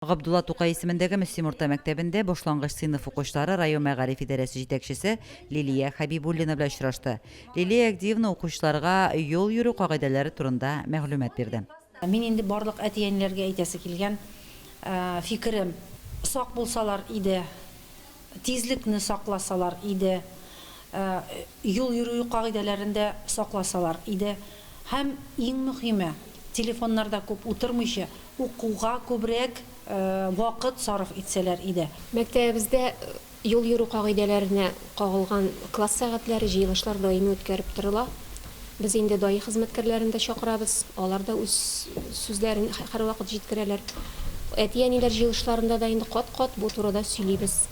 Габдулла Тукай исемендәге Мөслим урта мәктәбендә башлангыч сыйныф укучылары район мәгариф идарәсе җитәкчесе Лилия Хәбибуллина белән очрашты. Лилия Әгдиевна укучыларга юл йөрү кагыйдәләре турында мәгълүмат бирде. Мин инде барлык әти-әниләргә әйтәсе килгән фикерем, сак булсалар иде, тизлекне сакласалар иде, юл йөрү кагыйдәләрен дә сакласалар иде һәм иң мөхиме, телефоннарда күп утырмыйча, укуга күбрәк вакыт сарыф итсәләр иде. Мәктәбебездә юл йөрү кагыйдәләренә кагылган класс сәгатьләре, җыелышлар даими үткәреп торыла. Без инде даи хезмәткәрләрен дә чакырабыз, алар да үз сүзләрен һәрвакыт җиткерәләр. Әти-әниләр җыелышларында да инде кат-кат бу турыда сөйлибез.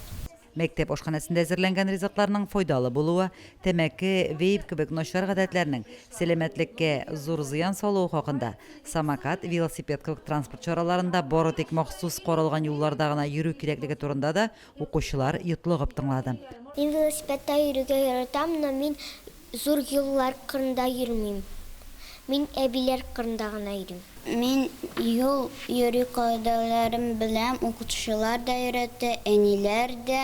Мәктәп ашханәсендә әзерләнгән ризыкларның файдалы булуы, тәмәке, вейп кебек начар гадәтләрнең сәламәтлеккә зур зыян салуы хакында, самокат, велосипед кебек транспорт чараларында бары тик махсус каралган юлларда гына йөрү кирәклеге турында да укучылар йотлыгып тыңлады. Мин велосипедта йөрергә яратам, но мин зур юллар кырында йөрмим. Мин әбиләр кырында гына йөрим. Мин юл йөрү кагыйдәләрен беләм, укытучылар да өйрәтте, әниләр дә.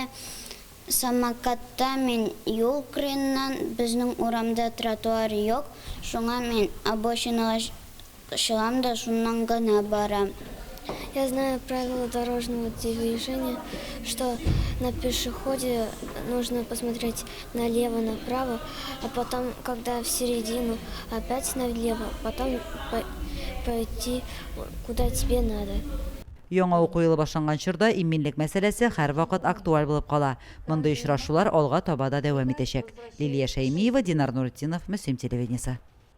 Самокатта мин юл кырыеннан, безнең урамда тротуар юк, шуңа мин обочинага Чыгам да шуннан гына барам. Я знаю правила дорожного движения, что на пешеходе нужно посмотреть налево, направо, а потом, когда в середину, опять налево, потом пойти куда тебе надо. Яңа уку елы башланган чорда иминлек мәсьәләсе һәрвакыт актуаль булып кала. Мондый очрашулар алга таба да дәвам итәчәк. Лилия Шәймиева, Динар Нуретдинов, Мөслим телевидениесе.